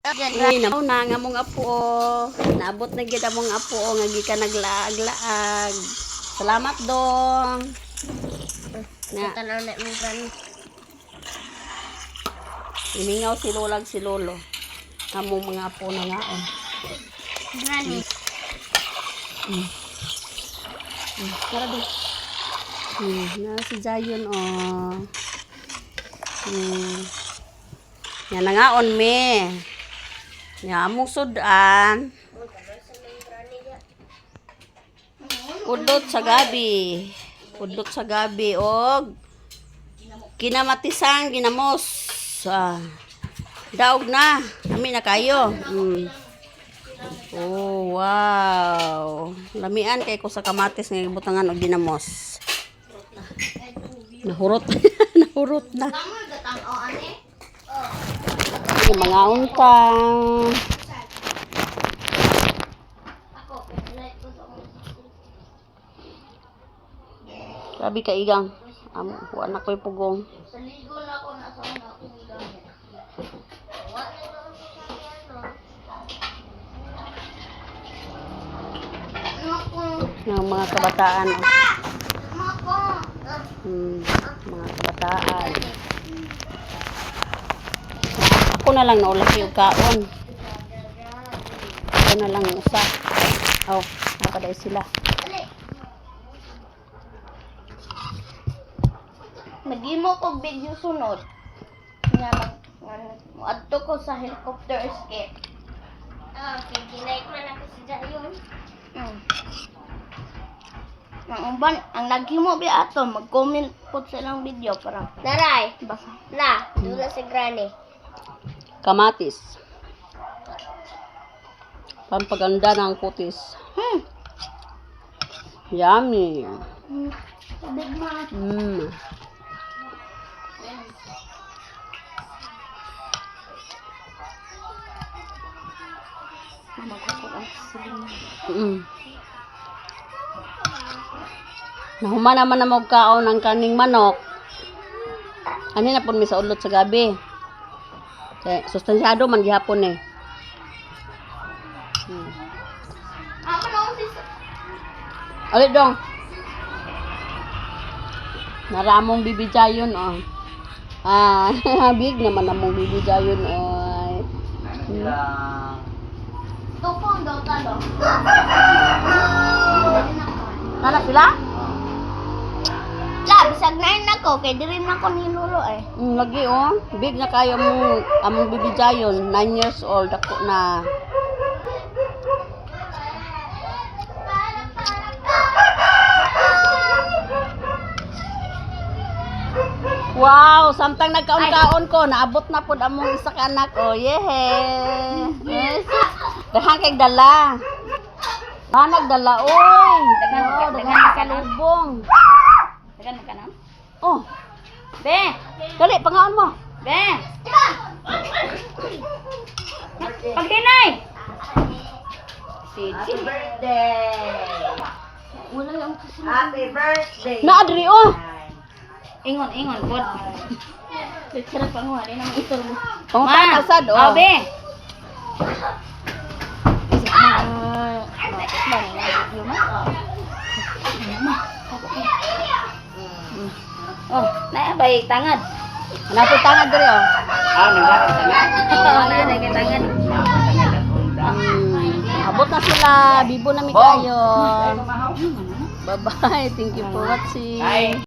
Uy, na nga mong apo oh. Naabot na gyud among apo oh, nga gikan naglaag-laag. Salamat dong. Na Tanaw na mo gani. imingaw si lolag si lolo. Among mga apo na ngaon. Granny. Tara dong. Na si Jayon oh. Yan na ngaon me. Ya among sudan. Udlot sa gabi. Udlot sa gabi og kinamatisang ginamos. Ah, daog na. Ami na kayo. Oh, wow. Lamian kay ko sa kamatis nga gibutangan og ginamos. Nahurot. Nahurot na. Yung mga untang. Grabe ka igang. Amo, kuha na ko'y pugong. Sa ligo na ako nasa una akong gamit. Ng mga kabataan. Oh. Mga kabataan. Ako na lang naulaki og kaon. Ako na lang usa. Oh, nakaday sila. Maghimo ko video sunod. Nga mag nga adto ko sa helicopter escape. Ah, kay ginike man ako si Jayon. Ang uban, ang naghimo bi ato mag-comment po sa ilang video para Naray, basa. La, dula si Granny. Kamatis. Pampaganda ng kutis. Yummy. Big man. Nahuman naman na magkaon ang kaning manok. Ano na po mi sa ulot sa gabi. Kaya, sustansyado man gihapon eh. Ako na si Alit dong. Naramong bibi jayon oh. Ah, big naman among bibi jayon oy. Tupong daw talo. Nala sila? La, bisag 9 na ko kay diri na ko ni Lolo eh. Lagi oh. Big na kayo among among bibi jayon, 9 years old ako na. Wow, samtang nagkaon-kaon ko, naabot na pod among isa ka anak oh. Yehe. Yes. Daghan kay dala. Ah, nagdala oy. Daghan Oh, ka- daghan daghan ka na. salubong. Dagan mo ka na? Oh, Be! dali pangaon mo. Be! Paghinay! Si Wala lang kasi. Happy birthday! Naadri oh. Ingon, ingon, pod. Sarap ang wala nang iturbo. Pangutan sad oh. Oh, be! Oh, naa bay tangad. Hanapin tangad diri oh. Ah, nanggaran tangad. Oh, naa day kay tangad. Abot na sila. Bibo na mi kayo. Bye-bye. Thank you for watching. Ay.